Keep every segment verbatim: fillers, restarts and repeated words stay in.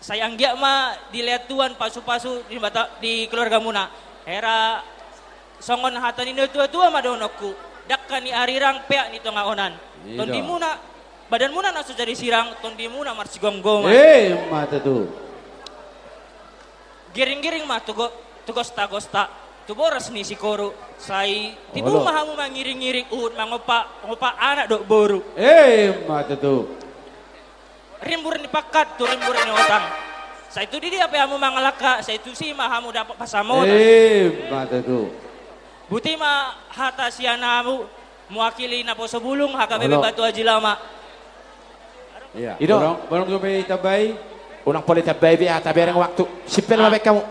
Sai anggiat ma dilehon Tuhan pasupasu di bata-, di keluargamuna. Hera songon hata ni natua-tua ma dohononku, dangka ni arirang, peak ni tonga onan. Iya. Tondimuna, badanmuna na so jadi sirang, tondimuna marsigomgoman. Eh, mata tu. Giring-giring ma tu go-, tu gosta-gosta, tu boras ni sikoru, sai tibu ma hamu mangiring-iring, uhum mangompa-, ngompa anak dohot boru. Eh, mata tu. Rimbur ni pangkat tu rimbur ni otang. Sai tu didia pe hamu mangalangka, sai tusi ma hamu dapot pansamotan. Eh, mata tu. Boti ma hata sian hamu, mewakili naposo bulung H K B P Batu Aji Lama. Iya. Ido. Unang, unang pola ditambai. Unang pola ditambai be, ah, tabereng waktu. Simpel ma baen hamu.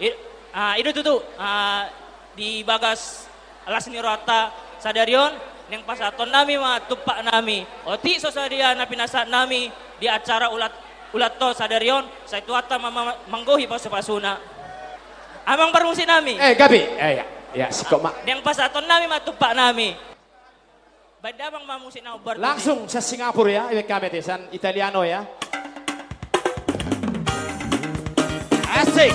I-, ah, ido tutu. Ah, di bagas las ni rohanta sadari on, naeng pasahaton nami ma tumpak nami. Otik so sadia na pinasahat nami di acara ulat, ulat on sadari on, sai Tuhanta ma, ma, manggohi pasupasuna. Amang parmusik nami. Eh, gabe. Eh, ya. Ya, singkop ma. Naeng pasahaton nami ma tumpak nami. Baen damang ma musik na umbar. Langsung sian Singapura ya, ibaen hamu ate, sian Italiano ya. Asik.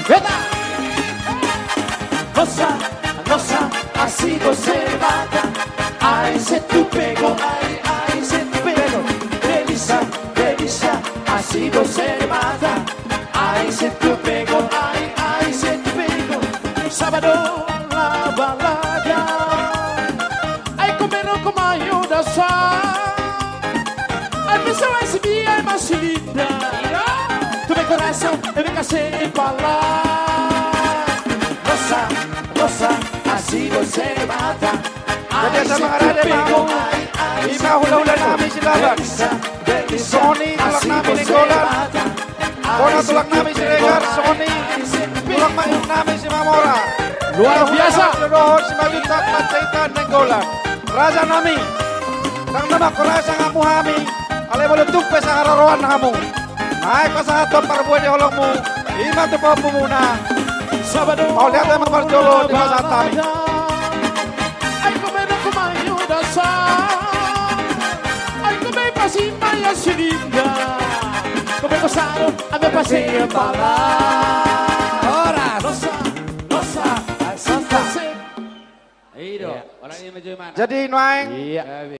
Beta. Nosa, nosa, asi do sermata. Ai se tu pego, ai, ai se tu pego. Delisa, delisa, asi do sermata. Ai se tu pego, ai, ai se tu pego. Sabado la balada. Ai come no come io da sa. Ai pensa ai si bia ai ma si linda. Tu me corazón e me casé en pala. Rosa, rosa, asi do sermata. Jadi asa mangarade ma hamu. Ima hulahula nami Silaban. Songon i tulang nami Nainggolan. Bona tulang nami Siregar, songon i tulang nami Simamora. Luar biasa. Dohot Simanjuntak, Panjaitan, Nainggolan. Raja nami. Ndang na mangkorasi hamu hami. Alai molo tung pe saharoroan hamu, naeng pasahathon parbue ni holongmu. Ima tu pahompumuna. Mauliate ma parjolo dipasahat hami. Ai come no come io da sa. Ai come pasi ma ia si linda. Come ko saro ame pasi pala. Horas. Rosa, rosa, asi do sermata. Ido. Iya. Orang ini menuju mana? Jadi nuaeng. Iya.